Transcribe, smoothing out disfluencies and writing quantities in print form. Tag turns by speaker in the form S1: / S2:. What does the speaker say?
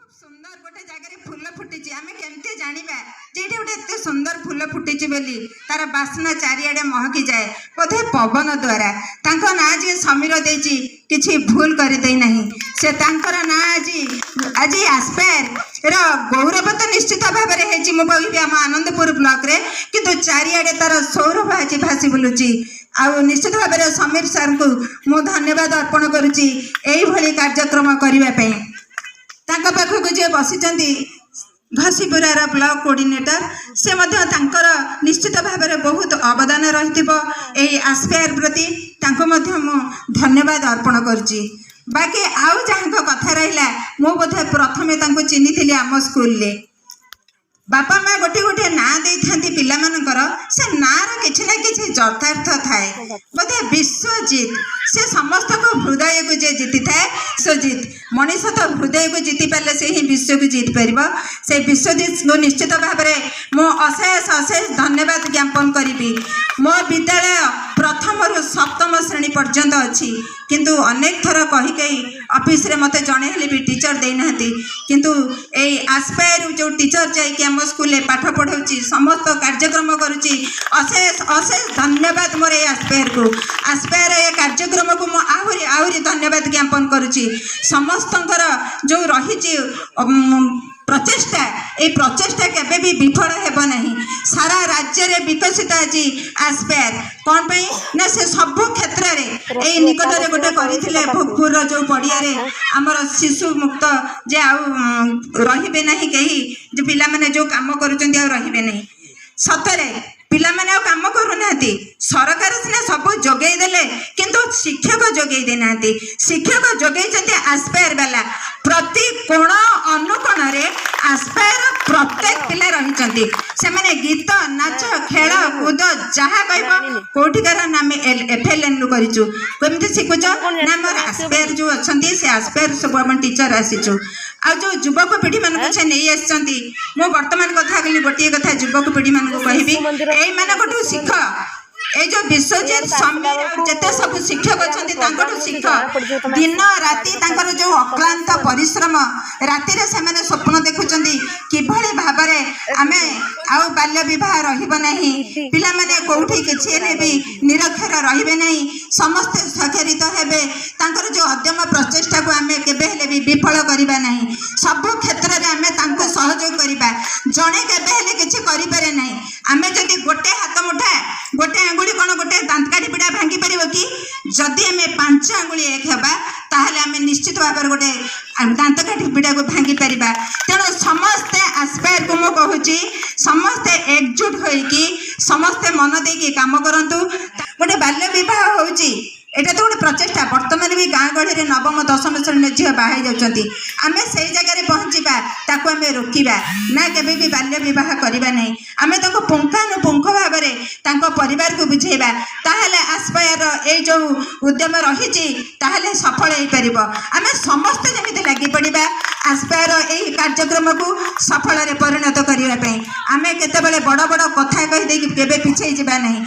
S1: ସୁନ୍ଦର ଗୋଟେ ଜାଗାରେ ଫୁଲ ଫୁଟିଛି, ଆମେ କେମିତି ଜାଣିବା ଯେ ଏଇଠି ଗୋଟେ ଏତେ ସୁନ୍ଦର ଫୁଲ ଫୁଟିଛି ବୋଲି? ତାର ବାସ୍ନା ଚାରିଆଡ଼େ ମହକି ଯାଏ ବୋଧେ ପବନ ଦ୍ୱାରା। ତାଙ୍କ ନାଁ ଯିଏ ସମୀର ଦେଇଛି, କିଛି ଭୁଲ କରିଦେଇ ନାହିଁ ସେ। ତାଙ୍କର ନାଁ ଆଜି ଆସ୍ପାୟାର ଗୌରବ ତ ନିଶ୍ଚିତ ଭାବରେ ହେଇଛି, ମୁଁ କହିବି, ଆମ ଆନନ୍ଦପୁର ବ୍ଲକରେ, କିନ୍ତୁ ଚାରିଆଡ଼େ ତାର ସୌରଭ ଆଜି ଭାସି ବୁଲୁଛି। ଆଉ ନିଶ୍ଚିତ ଭାବରେ ସମୀର ସାର୍ଙ୍କୁ ମୁଁ ଧନ୍ୟବାଦ ଅର୍ପଣ କରୁଛି ଏଇଭଳି କାର୍ଯ୍ୟକ୍ରମ କରିବା ପାଇଁ। ତାଙ୍କ ପାଖକୁ ଯିଏ ବସିଛନ୍ତି, ଘସିପୁରାର ବ୍ଲକ କୋଅର୍ଡିନେଟର, ସେ ମଧ୍ୟ ତାଙ୍କର ନିଶ୍ଚିତ ଭାବରେ ବହୁତ ଅବଦାନ ରହିଥିବ ଏଇ ଆସ୍ପାୟାର ପ୍ରତି। ତାଙ୍କୁ ମଧ୍ୟ ମୁଁ ଧନ୍ୟବାଦ ଅର୍ପଣ କରୁଛି। ବାକି ଆଉ ଯାହାଙ୍କ କଥା ରହିଲା, ମୁଁ ବୋଧେ ପ୍ରଥମେ ତାଙ୍କୁ ଚିହ୍ନିଥିଲି ଆମ ସ୍କୁଲରେ। ବାପା ମା ଗୋଟିଏ ଗୋଟିଏ ନାଁ ଦେଇଥାନ୍ତି ପିଲାମାନଙ୍କର, ସେ ନାଁର କିଛି ନା କିଛି ଯଥାର୍ଥ ଥାଏ ବୋଧେ। ବିଶ୍ୱଜିତ, ସେ ସମସ୍ତଙ୍କ ହୃଦୟକୁ ଯିଏ ଜିତିଥାଏ, ବିଶ୍ୱଜିତ। ମଣିଷ ତ ହୃଦୟକୁ ଜିତି ପାରିଲେ ସେ ହିଁ ବିଶ୍ୱକୁ ଜିତି ପାରିବ। ସେ ବିଶ୍ୱଜିତଙ୍କୁ ନିଶ୍ଚିତ ଭାବରେ ମୁଁ ଅଶେଷ ଅଶେଷ ଧନ୍ୟବାଦ ଜ୍ଞାପନ କରିବି। ମୋ ବିଦ୍ୟାଳୟ ପ୍ରଥମରୁ ସପ୍ତମ ଶ୍ରେଣୀ ପର୍ଯ୍ୟନ୍ତ ଅଛି, କିନ୍ତୁ ଅନେକ ଥର କହି କହି ଅଫିସରେ ମୋତେ ଜଣେ ହେଲେ ବି ଟିଚର ଦେଇନାହାନ୍ତି। କିନ୍ତୁ ଏଇ ଆସ୍ପାୟାର ଯେଉଁ ଟିଚର ଯାଇକି ଆମ ସ୍କୁଲରେ ପାଠ ପଢ଼ାଉଛି, ସମସ୍ତ କାର୍ଯ୍ୟକ୍ରମ କରୁଛି, ଅଶେଷ ଅଶେଷ ଧନ୍ୟବାଦ ମୋର ଏଇ ଆସ୍ପାୟାରକୁ। ଆସ୍ପାୟାର ଏ କାର୍ଯ୍ୟକ୍ରମକୁ ମୁଁ ଆହୁରି ଆହୁରି ଧନ୍ୟବାଦ ଜ୍ଞାପନ କରୁଛି। ସମସ୍ତଙ୍କର ଯେଉଁ ରହିଛି ପ୍ରଚେଷ୍ଟା, ଏଇ ପ୍ରଚେଷ୍ଟା କେବେ ବି ବିଫଳ ହେବ ନାହିଁ। ସାରା ରାଜ୍ୟରେ ବିକଶିତ ଆଜି ଆସ୍ପାୟାର। କ'ଣ ପାଇଁ ନା ସେ ସବୁ କ୍ଷେତ୍ରରେ ଏଇ ନିକଟରେ ଗୋଟେ କରିଥିଲେ ଭୋଗପୁରର ଯେଉଁ ପଡ଼ିଆରେ, ଆମର ଶିଶୁ ମୁକ୍ତ, ଯେ ଆଉ ରହିବେ ନାହିଁ କେହି, ଯେ ପିଲାମାନେ ଯେଉଁ କାମ କରୁଛନ୍ତି ଆଉ ରହିବେ ନାହିଁ। ସତରେ ପିଲାମାନେ ଆଉ କାମ କରୁନାହାନ୍ତି। ସରକାର ସିନା ସବୁ ଯୋଗେଇ ଦେଲେ, କିନ୍ତୁ ଶିକ୍ଷକ ଯୋଗେଇ ଦେଇନାହାନ୍ତି। ଶିକ୍ଷକ ଯୋଗେଇଛନ୍ତି ଆସ୍ପାୟାର ବାଲା। ପ୍ରତି କୋଣ ଅନୁକୋଣରେ ଆସ୍ପାୟାର ପ୍ରତ୍ୟେକ ପିଲା ରହିଛନ୍ତି। ସେମାନେ ଗୀତ, ନାଚ, ଖେଳ କୁଦ ଯାହା କହିବ, କୋଉଠିକାର ନା ଆମେ ଏଫଏଲଏନ୍ ରୁ କରିଛୁ। କେମିତି ଶିଖୁଛ? ନା ଆମର ଆସ୍ପାୟାର ଯୋଉ ଅଛନ୍ତି, ସେ ଆସ୍ପାୟାର ସବୁ ଆମ ଟିଚର ଆସିଛୁ। ଆଉ ଯୋଉ ଯୁବକ ପିଢ଼ିମାନଙ୍କୁ ସେ ନେଇ ଆସିଛନ୍ତି, ମୁଁ ବର୍ତ୍ତମାନ କଥା କହିଲି, ଗୋଟିଏ କଥା ଯୁବକ ପିଢ଼ିମାନଙ୍କୁ କହିବି, ଏଇମାନଙ୍କଠୁ ଶିଖ। ଏଇ ଯୋଉ ବିଶ୍ୱଜିତ, ସମୀର ଆଉ ଯେତେ ସବୁ ଶିକ୍ଷକ ଅଛନ୍ତି, ତାଙ୍କଠୁ ଶିଖ। ଦିନ ରାତି ତାଙ୍କର ଯୋଉ ଅକ୍ଳାନ୍ତ ପରିଶ୍ରମ, ରାତିରେ ସେମାନେ ସ୍ୱପ୍ନ ଦେଖୁଛନ୍ତି କିଭଳି ଭାବରେ ଆମେ ଆଉ ବାଲ୍ୟ ବିବାହ ରହିବ ନାହିଁ, ପିଲାମାନେ କୋଉଠି କିଛି ହେଲେ ବି ନିରକ୍ଷର ରହିବେ ନାହିଁ, ସମସ୍ତେ ସ୍ୱାକ୍ଷରିତ ହେବେ। ତାଙ୍କର ଯୋଉ ଅଦ୍ୟମ ପ୍ରଚେଷ୍ଟାକୁ ଆମେ କେବେ ହେଲେ ବି ବିଫଳ କରିବା ନାହିଁ। ସବୁ କ୍ଷେତ୍ରରେ ଆମେ ତାଙ୍କୁ ସହଯୋଗ କରିବା। ଜଣେ କେବେ ହେଲେ କିଛି କରିପାରେ ନାହିଁ। ଆମେ ଯଦି ଗୋଟେ ହାତ ମୁଠା, ଗୋଟେ ଆଙ୍ଗୁଳି କ'ଣ ଗୋଟେ ଦାନ୍ତକାଠି ପିଡ଼ା ଭାଙ୍ଗି ପାରିବ କି? ଯଦି ଆମେ ପାଞ୍ଚ ଆଙ୍ଗୁଳି ଏକ ହେବା, ତାହେଲେ ଆମେ ନିଶ୍ଚିତ ଭାବରେ ଗୋଟେ ଦାନ୍ତକାଠି ପିଡ଼ାକୁ ଭାଙ୍ଗି ପାରିବା। ତେଣୁ ସମସ୍ତେ ଆସ୍ପାୟାରକୁ ମୁଁ କହୁଛି, ସମସ୍ତେ ଏକଜୁଟ ହୋଇକି, ସମସ୍ତେ ମନ ଦେଇକି କାମ କରନ୍ତୁ। ଗୋଟେ ବାଲ୍ୟ ବିବାହ ହେଉଛି, ଏଇଟା ତ ଗୋଟେ ପ୍ରଚେଷ୍ଟା। ବର୍ତ୍ତମାନ ବି ଗାଁ ଗହଳିରେ ନବମ ଦଶମ ଶ୍ରେଣୀର ଝିଅ ବାହା ହେଇଯାଉଛନ୍ତି। ଆମେ ସେଇ ଜାଗାରେ ପହଞ୍ଚିବା, ତାକୁ ଆମେ ରୋକିବା ନା କେବେ ବି ବାଲ୍ୟ ବିବାହ କରିବା ନାହିଁ। ଆମେ ତାଙ୍କୁ ପୁଙ୍ଖାନୁପୁଙ୍ଖ ଭାବରେ ତାଙ୍କ ପରିବାରକୁ ବୁଝେଇବା, ତାହେଲେ ଆସ୍ପାୟାର ଏଇ ଯେଉଁ ଉଦ୍ୟମ ରହିଛି, ତାହେଲେ ସଫଳ ହେଇପାରିବ। ଆମେ ସମସ୍ତେ ଯେମିତି ଲାଗି ପଡ଼ିବା ଆସ୍ପାୟାର ଏଇ କାର୍ଯ୍ୟକ୍ରମକୁ ସଫଳରେ ପରିଣତ କରିବା ପାଇଁ। ଆମେ କେତେବେଳେ ବଡ଼ ବଡ଼ କଥା କହିଦେଇକି କେବେ ପିଛେଇ ଯିବା ନାହିଁ।